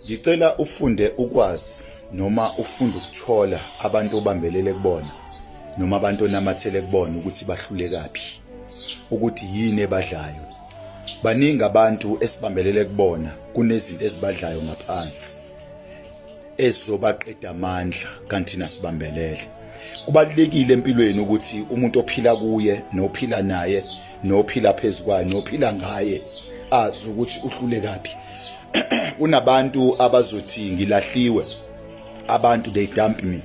Ngicela ufunde ukwazi noma ufunde ukuthola abantu obambelele kubona noma abantu onamathele kubona ukuthi bahlulekaphi, ukuthi yini ebadlayo. Baningi abantu esibambelele kubona, kunezinto ezibadlayo ngaphansi ezizobaqeda amandla kanti thina sibambelele. Kubalulekile empilweni ukuthi umuntu ophila kuye nophila naye nophila phezu kwayo nophila ngaye azi ukuthi uhlulekaphi. Kunabantu abazothi ngilahliwe, abantu they dump me,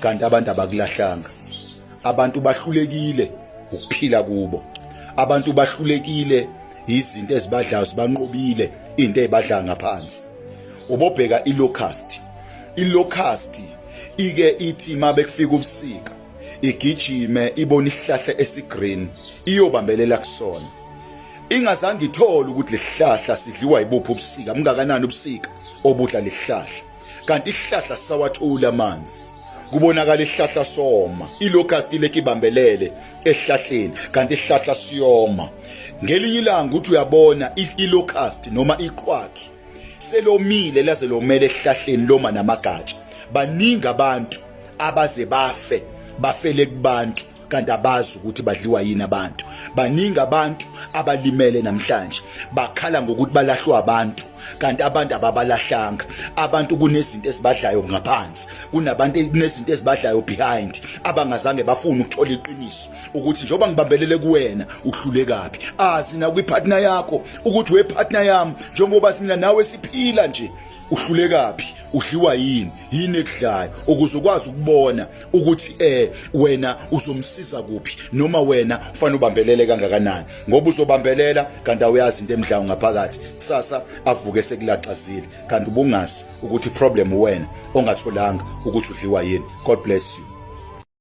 kanti abantu abakulahlanga. Abantu bahlulekile ukuphila kubo, abantu bahlulekile izinto ezibadlayo, sibanqobile into ezibadla ngaphansi. Ubobheka ilocust, ilocust ike ithi mabe kufika ubusika igijime ibona isihlahla esigreen iyobambelela kusona, ingazange ithole ukuthi lesihlahla sidliwa yibuphi ubusika, mungakanani ubusika obudla lesihlahla, kanti isihlahla sisawathula amanzi. Kubonakala isihlahla soma, ilocust ileke ibambelele esihlahleni kanti isihlahla siyoma. Ngelinye ilanga uthi uyabona ilocust noma iqhwakhi selomile, laze lomele esihlahleni, loma namagatsha. Baningi abantu abaze bafe, bafele kubantu kanti abazi ukuthi badliwa yini abantu. Baningi abantu abalimele namhlanje, bakhala ngokuthi balahlwa abantu, kanti abantu ababalahlanga. Abantu kunezinto ezibadlayo ngaphansi, kunabantu kunezinto ezibadlayo behind, abangazange bafune ukuthola iqiniso ukuthi njengoba ngibambelele kuwena uhlulekaphi. Azi na kwipartner yakho ukuthi we partner yami, njengoba mina nawe siphila nje, uhlulekaphi, udliwa yini, yini ekudlayo, ukuze ukwazi ukubona ukuthi wena uzomsiza kuphi noma wena ufanele ubambelele kangakanani, ngoba uzobambelela kanti awuyazi into emdlayo ngaphakathi. Kusasa avuke sekulaxazile kanti ubungazi ukuthi problem wena ongatholanga ukuthi udliwa yini. God bless you.